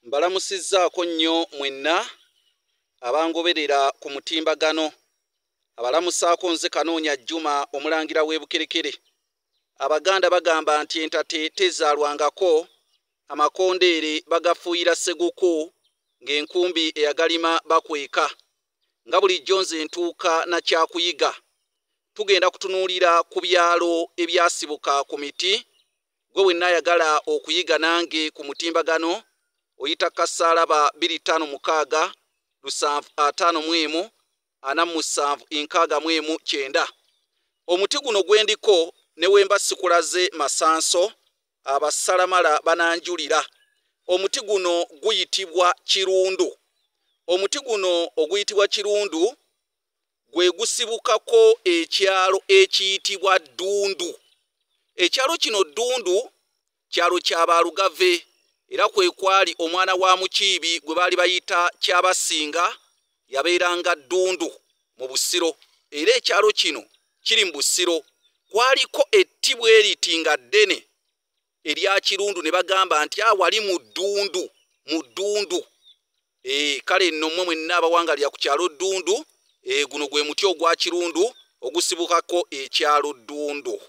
Mbalamusizzaako nnyo mwenna abangoberera ku mutimbagano. Abalamusaako nze Kanoonya Juma, omulangira w'e Bukerekere. Abaganda bagamba nti entate tezaalwangako, amakondeere bagafuuyira sseguku, ng'enkumbi eyagalima bakweka. Nga bulijjo nze ntuuka na kyakuyiga. Tugenda kutunuulira ku byalo ebyasibuka ku miti. Gwe wenna ayagala okuyiga nange ku mutimbagano, oyita kasaalaba 256 751 47 61 9. Omuti guno gwendiko ne wemba sikulaze masanso, abasalamala bananjulira. Omuti guno guyitibwa kirundu. Omuti guno oguyitibwa kirundu gwe gusibukako ekyalo ekiyitibwa Ddundu. Ekyalo kino Ddundu kyalo kya Balugave, era kwe kwali omwana wa Mukiibi gwe baali bayita Kyabasinga, yabeeranga Ddundu mu Busiro. Era ekyalo kino kiri mu Busiro. Kwaliko ettibwa eriti nga ddene erya Kirundu, ne bagamba nti awali mu Ddundu, mu Ddundu. Kale nno mmwe mwenna abawangalira ku kyalo Ddundu, guno gwe muti ogwa Kirundu ogusibukako ekyalo Ddundu.